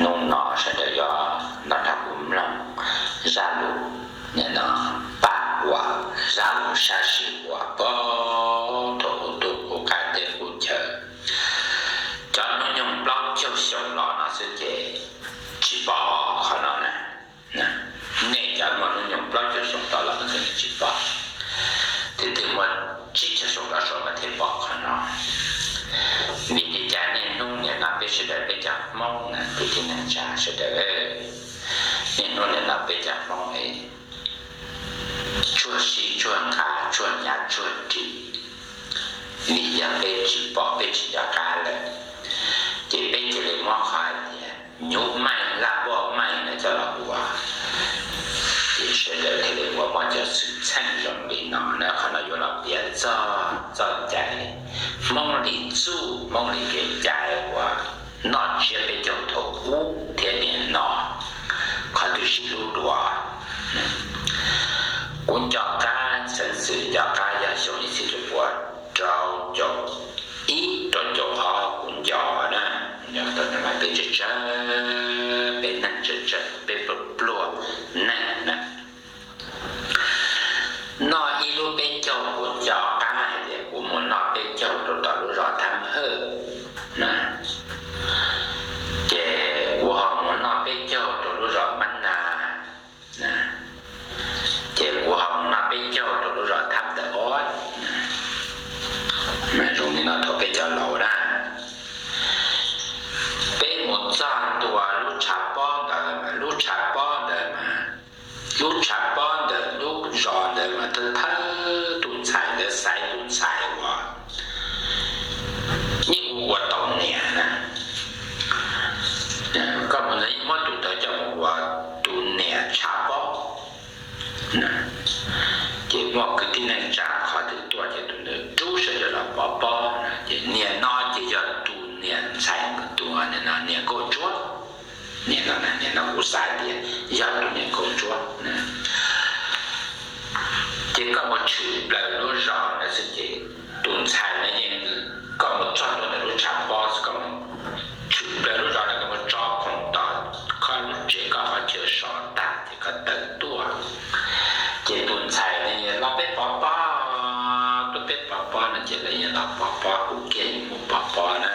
Hnub no sawv daws yuav nrog kuv mloog zaj lus, nim no pab uas zaj lus sab sij huam puag thaum kuv tuaj kuv qab teb kuv chaw. Cov hnub nyoog plaub caug xyoo los no xwb ces tsis pom qhov no na. Nej cov muaj hnub nyoog plaub caug xyoo rov los no ces tsis pom, tus twg muaj tsib caug xyoo rov saud mas thiaj pom qhov no. Vim li cas niaj hnub nim no peb sawv daws peb cov Hmoob na, kwv tij neej tsa sawv daws, niaj hnub nim no peb cov Hmoob es tsuag sij tsuag nqa tsuag nyav tsuag ris, vim yog peb tsis pom peb tsis nco qab lawm, ces peb cia li muab qhov hais tias nyuj maij laj poj maij no coj los ua, ces sawv daws thiaj li ua muaj cov xwm txheej zoo li no na. Qhov no yuav los piav txog txoj cai Hmoob li txuj Hmoob li kev cai uas noj tsiab peb caug thaum ub thiab niaj no, qhov twg sib hlub dua. Kuv nco qab xeeb xwm nco qab yog xyoo ib txhiab cuaj puas rau caum ib rau caum ob kuv nco na, nco tau mas peb tsawg tsawg, peb neeg tsawg tsawg, peb pluag pluag neeg na. Noj ib lub peb caug kuv nco qab hais tias kuv mus noj peb caug rau tom lub zos Thab Hawj na, ces kuv ho mus noj peb caug rau lub zos Mab Nas, ces kuv ho mus noj peb caug rau lub zos Thab Tawm Ob, mas zoo li no thaum peb cov laus na. Peb mus txog ntua lub tshav pob ntawd mas, lub tshav pob ntawd mas, lub tshav pob ntawd lub zos ntawd mas thawj thawj tus ntxhais ntawd xaiv tus ntxhais uas yeej ua ua tau niam na. Koj mus ntawd yeej muab tus ntawd coj mus ua tus niam tshav pob. Ces muaj kwv tij neej tsa qhov twg tuaj ces tus ntawd rub sawv daws los pov pob na. Ces niam no ces yog tus niam ntxhais tus no, niam Nkauj Ntsuab. Niam no, niam no kuv xav tias yog tus niam Nkauj Ntsuab. Ces koj mus tshwm plaws lub zos ntawd xwb ces tus ntxhais no yeej, koj mus txog ntua ntawm lub tshav pob xwb, koj mus tshwm plaws lub zos ntawd, koj mus tso khoom tom koj lub tsev, koj qhov chaw so tag ces koj tawm tuaj. Ces tus ntxhais no los peb pov pob, tuaj peb pov pob no ces lawv yeej los pov pob, kuv kiag yeej mus pov pob na.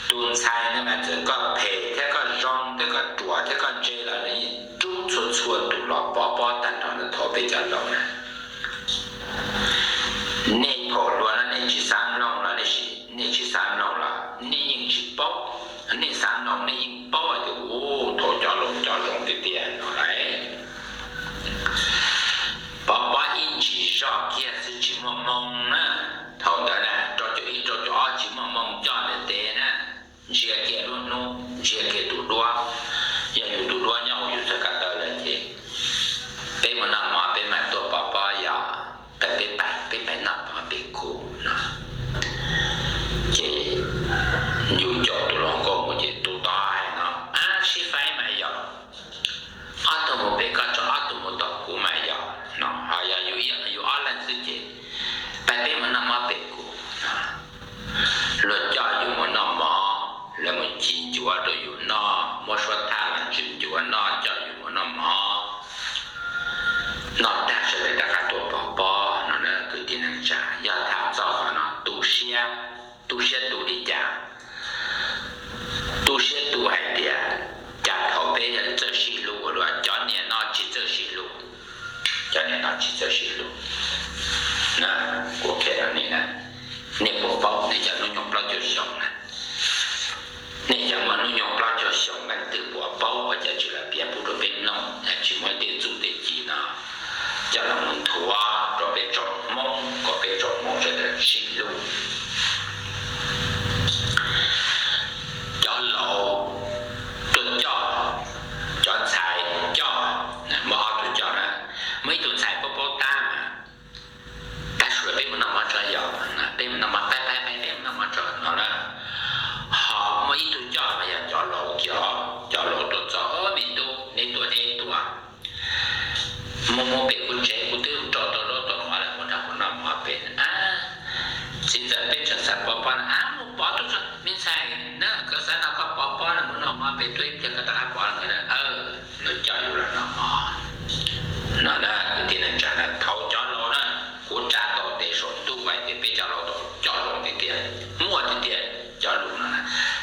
Tus ntxhais no mas txawm koj phem thiab koj zoo thiab koj ruam thiab koj ntse los nws yeej rub txhua txhua tus los pov pob tag nrho ntawm thaum peb cov laus na. Nej phaum hluas no nej tsis xav mloog los nej tsis xav mloog los nej yeej tsis paub, nej xav mloog nej yeej paub tias ua thaum cov laus cov zoo tiag tiag no lawm. Pov pob ib ntsis zog kiag xwb tsis muaj moo na. Thaum ntawd na rau caum ib rau caum ob tsis muaj moo coj ntawm tes na. Ntsia kiag lub hnub, ntsia kiag tus duab, yog yus tus duab nyob hauv yus txoj ko taw lawm ces peb mus noj mov peb mam tuaj pov pob yom, peb pais, peb pais noj mov pem kuv no. Ces yus caum tus hluas nkauj mus ces tus tod hais no, ab sib faib mas yog, ob tug mus pem koj tso ob tug mus tom kuv mas yog no, ho yog yus ob leeg xwb ces pais peb mus noj mov pem kuv no. Luag coj yus mus noj mov, lawv mus ci ncuav rau yus noj, muab suab thaj los ntsws ncuav noj coj yus mus noj mov. Noj tag sawv daws rov qab tuaj pov pob no na kwv tij neej tsa. Yog tham txog qhov no tu siab, tu siab tu li cas? Tu siab tu hais tias cas thaum peb txawj sib hlub ua luaj, cov niam no tsis txawj sib hlub, cov niam no tsis txawj sib hlub na. Kuv qhia rau nej na, nej puas paub, nej cov hnub nyoog plaub caug xyoo na, nej cov muaj hnub nyoog plaub caug xyoo leej twg puas paub ua cas tsis los piav peb tuaj ib pliag koj rov qab pom lawm na, nws coj yus los no mog. No na kwv tij neej tsa na, thaum cov laus na, kuv tsa tau tes saum ntuj hais tias peb cov laus tau coj zoo tiag tiag, muaj tiag tiag cov lus no na.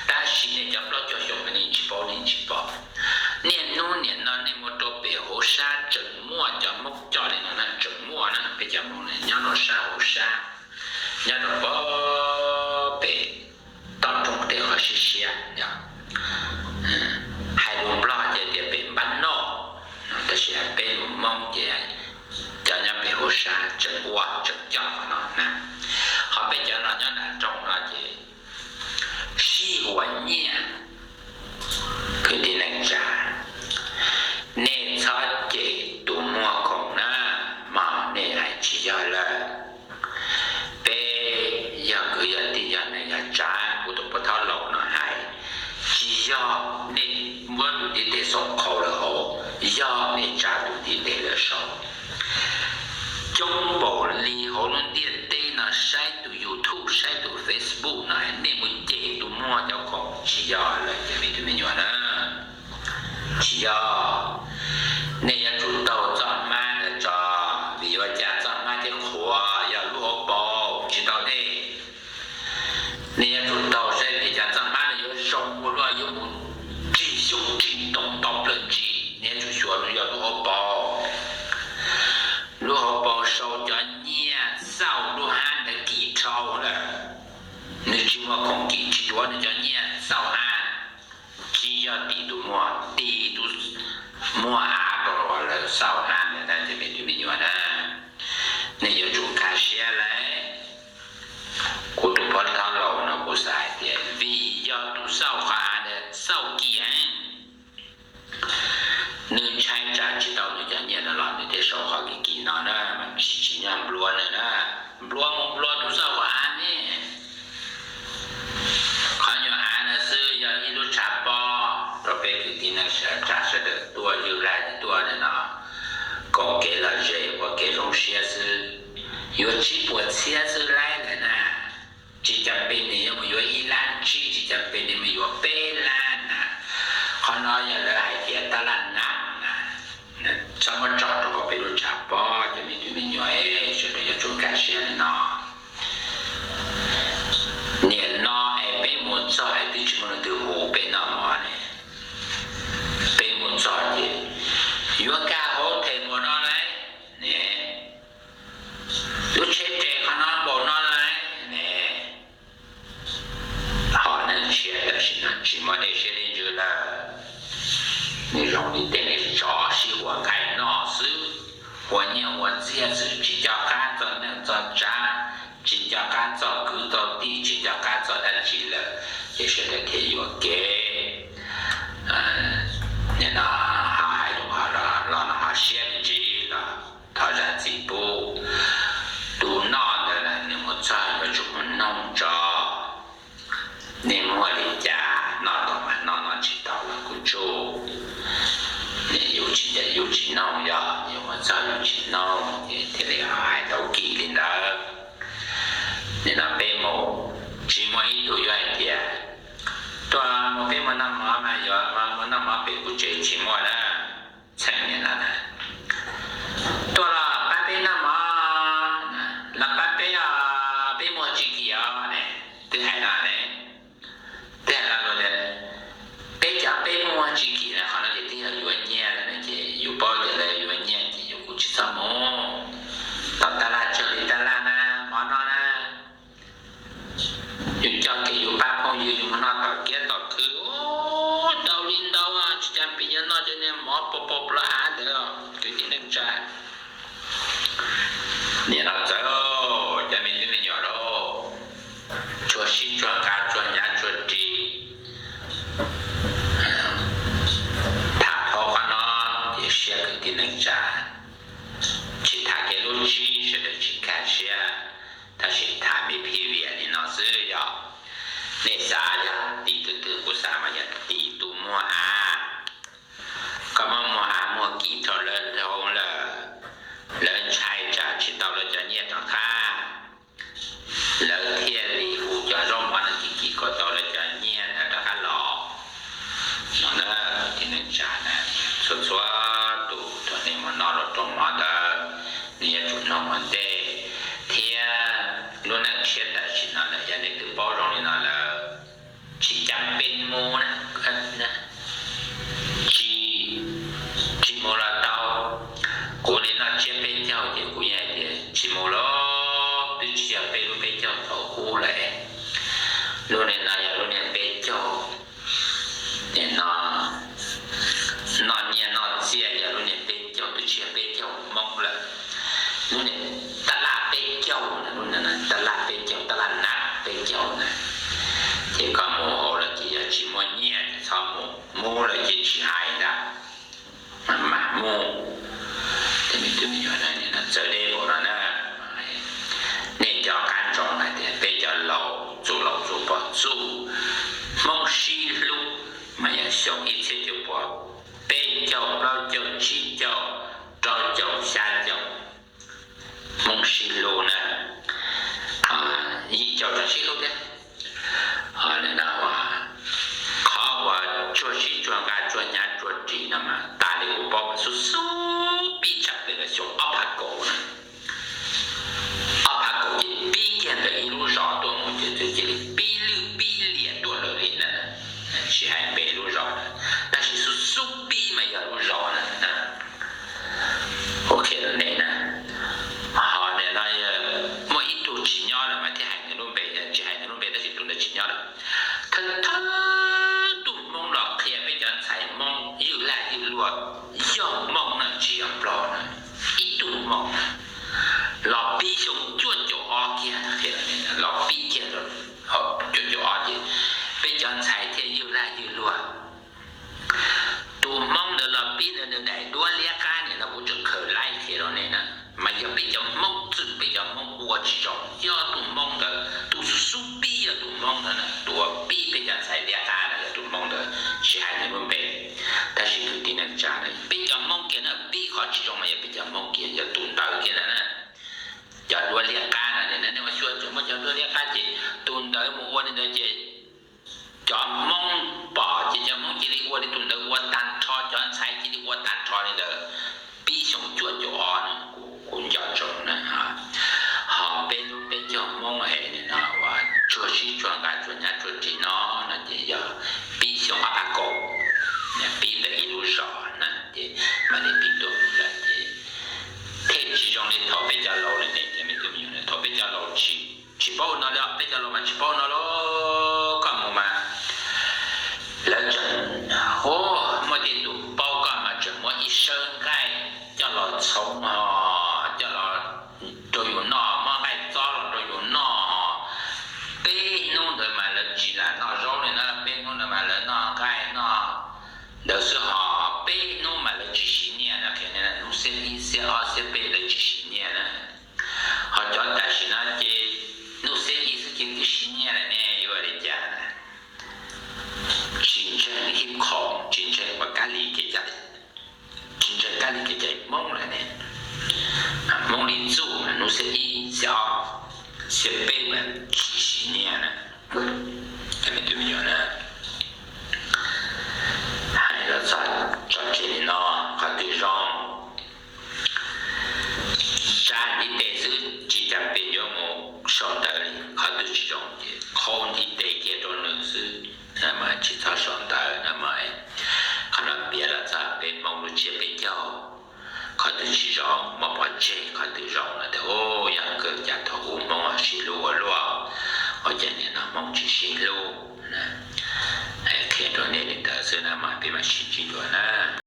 Tab sis nej cov plaub caug xyoo no nej tsis paub, nej tsis pom. Niaj hnub nim no nej mus rau pem hauv sab tseem muaj cov Hmoob coj li no na, tseem muaj na, peb cov Hmoob na nyob rau sab hauv sab, nyob rau pem toj roob tej qhov siab siab yom. Hais lus Nplog ces tias pem npab noj, tab sis peb lus Hmoob ces cov nyob pem hauv sab tseem ua tseem coj qhov no na. Ho peb cov no nyob nram nroog no ces sib hua nyiaj. Kwv tij neej tsa, nej txhob cem tus muag khoom na, mas nej hais tsis yog lawm. Peb yog kwv yog tij yog neej yog tsav, kuv tus pov thawj laus no hais, tsis yog nej muab tus ntiv tes xaus qhau lawm hauv, yog nej tsa tus ntiv tes lawm saud. Coob npaum li hauv lub ntiaj teb no saib tus YouTube saib tus Facebook no nej mus cem tus muag cov khoom tsis yog lawm cov me tub me nyuam na. Tsis yog. Nej yuav tsum taug txoj hmab ntawd tso, vim yuav cas txoj hmab thiaj qhuav, yog lub hauv paus tsis tau dej. Nej yuav tsum taug saib vim cas txoj hmab no yuav zoo ua luaj, yuav mus rig xyoob rig ntoo tau plaws ntsis, nej yuav tsum xyuas yog lub hauv paus. Lub hauv paus sau cov nyiaj xauj lub hab ntawd kim rhau lawm. Nws tsis muaj khoom kim tsis duav nws cov nyiaj xauj hab. Tsis yog tim tus muag, tim tus muag av rau lawv xauj hab ntawd na cov me tub me nyuam na. Nej yuav tsum nkag siab lawm. Kuv tus pov thawj laus no kuv xav hais tias vim yog tus xauj qhov av ntawd xauj kim heev, nws ntshai tsam tsis tau nws cov nyiaj no los nws thiaj sau qhov kim kim no na, mas tsis tsim nyog nplua nws na. Nplua mus nplua tus xauj qhov av ne. Qhov nyuag av no xwb yog ib lub tshav pob rau peb kwv tij neej tsa sawv daws tuaj ywj laj tuaj no, koom kev lom zem ua kev zoo siab xwb. Yuav tsib puas txhiab xwb laib ntawd na. Tsis cas pes nws yuav mus yuav ib lab tsib, tsis cas pes nws mus yuav peb lab na. Qhov no yog lawv hais tias tab laj nab na. Txhob muab tso rau peb lub tshav pob cov me tub me nyuam, sawv daws yuav tsum nkag siab li no. Nim no es peb mus txog es twb tsis muaj leej twg hu peb noj mov ne. Peb mus txog ces yuav kaj hauv them mus no lauj ne. Lub tsheb res qhov no npaum no lauj ne. Ho neeg tshiab tam sim no tsis muaj dej siab dej ntsws lawm. Nws zoo li tej neeg tsov sib hua nqaij noj xwb, hua nyiaj hua txiaj xwb, tsis nco qab txog neej txog tsav, tsis nco qab txog kwv txog tij, tsis nco qab txog dab tsi lawm, ces sawv daws thiaj yuam kev. Nim no ho hais lus ho los no ho siab me ntsis los thov zam txim pub. Tus noj ntawd nws mus txog yuav tsum mus noog tso, nej muaj li cas noj tau mas noj, noj tsis tau los kuj tsuj. Yus tsis, yus tsis noog, yog yus mus txog yus tsis noog ces thiaj li ho hais tau kim li ntawd. Nim no peb mus tsis muaj ib tug yuav hais tias tuaj mus peb mus noj mov mas yuav mus noj mov pem kuv tsev, tsis muaj na. Txheej nim no na, tuaj los pab peb noj mov, los pab peb os, peb muag tsis kim os ne. Twb hais no ne, twb hais no tias peb cov peb muag tsis kim na, qhov no ces twb yog yuav nyiaj lawm na, ces yus paub tias lawv yuav nyiaj ces yus kuj tsis txhob mus. Tom taj laj tsawg li taj laj na, mov no na, yus coj kiag yus pab phooj ywg yus mus noj tom kiab tom khw, ntau li ntau, tsis cas pes yuav noj cov niag mov pos pos plav av ntawd, kwv tij neej tsa. Nim no txawm cov me tub me nyuam lauj, tsuag sib tsuag nqa tsuag nyav tsuag ris, tham phauj qhov no, ces siab kwv tij neej tsa. Tsis tham kev lub tsib sawv daws tsis nkag siab, tab sis tham me phij viam li no xwb yog nej xav yog tim tus twg, kuv xav mas yog tim tus muag av. Koj muab muag av muag kim rau lawv dhau lawm, lawv ntshai tsam tsis tau lawv cov nyiaj rov qab, lawv thiaj li hu cov zaub mov no kim kim kom tau lawv cov nyiaj ntawd rov qab los. tsis hais ntag, mas mus. Txawv deb npaum no na, nej nco qab ntsoov hais tias peb cov laus txuas laus txuas pog txuj, Hmoob sib hlub mas yog xyoo ib txhiab cuaj puas peb caug plaub caug tsib caug rau caum xya caum. Hmoob sib hlub na, yim caum tseem sib hlub thiab. Qhov uas tsuag sib tsuag nqa tsuag hnyav tsuag ris no mas tas li kuv paub mas xub xub pib tshaj plaws los xyoo ob phav kaum na. Ob phav kaum ces pib kiag ntawm ib lub zos tuaj mus ces cia li pib lwj pib liam tuaj lawm li na. Tsis hais npe lub zos na, tab sis xub xub pib mas yog lub zos na. Ok, ne na, ho nim no muaj ib tug tsis nyob lawm mas thiaj hais nws lub npe, tsis hais nws lub npe tab sis tus ntawd tsis nyob lawm. Thawj thawj tug Hmoob los qhia peb cov ntxhais Hmoob ywj laj ywj luam yog Hmoob na, tsis yog Nplog na. Ib tug Hmoob na, los pib xyoo cuaj caum ob kiag, los pib kiag cuaj caum ob ces peb cov ntxhais thiaj ywj laj ywj luam. Tus Hmoob ntawd los pib ntawd nws daim duab liab qab nim no kuv tseem khaws laib qhia rau nej na, mas yog peb cov Hmoob txwm peb cov Hmoob ua tsis zoo, yog tus Hmoob ntawd tus xub xub pib yog tus Hmoob ntawd na, tus uas pib peb cov ntxhais liab qab na yog tus Hmoob ntawd, tsis hais nws lub npe. Tab sis kwv tij neej tsa na, peb cov Hmoob kiag na pib qhov tsis zoo mas yog peb cov Hmoob kiag, yog tus ntawd kiag na. Cov duab liab qab na, nej ua xyuas tseem muaj cov duab liab qab ces tus ntawd mus ua li ntawd ces cov Hmoob pom ces cov Hmoob cia li ua li tus ntawd ua tag nrho, cov ntxhais cia li ua tag nrho li ntawd. Pib xyoo cuaj caum ob no kuv nco ntsoov na. Ho peb lub peb caug Hmoob es nim no uas tsuag sib tsuag nqa tsuag hnyav tsuag ris no no ces yog pib xyoo ob phav kaum, pib ntawm ib lub zos na ces mam li pib tuaj mus lawm ces thiaj tsis zoo li thaum peb cov laus li ne, cov me tub me nyuam na, thaum peb cov laus tsis tsis paub no li, peb cov laus mas tsis paub no lauj. Koj mus mas lawv tseem, muaj tej tus paub koj mas tseem muab ib sawb nqaij coj los txhoov ho coj los rau yus noj, muab nqaij txob los rau yus noj. Peb hnub ntawd mas lawv tsis lam noj zaub li na, peb hnub ntawd mas lawv noj nqaij noj ntawd xwb, ho peb hnub mas lawv tsis siv nyiaj na, qhia hnub xiab ib xiab ob xiab peb lawv tsis siv nyiaj na. Ho cov tam sim no ces hnub xiab ib xwb ces twb siv nyiaj lawm ne, yuav ua li cas? Tsis ntseeg hib qho, tsis ntseeg ua kab li kev cai, tsis ntseeg kab li kev cai Hmoob lawm ne. Hmoob li txuj hnub xiab ib xiab ob xiab peb mas tsis siv nyiaj na. Cov me tub me nyuam na, hais los txog tso tseg li no, qhov twg zoo, tsa ntiv tes xwb tsis tas pes yuav mus sau ntawv li, qhov twg tsis zoo ces qhau ntiv tes kiag rau nws xwb, mas tsis txhob sau ntawv na mas. Qhov no piav los txog peb Hmoob lub tsiab peb caug, qhov twg tsis zoo muab pov tseg, qhov twg zoo no tias, o, yog kawg cas thaum ub Hmoob sib hlub ua luaj, ua cas nim no Hmoob tsis sib hlub. Qhia rau nej li ntawd xwb na mas peb mam sib ntsib dua na.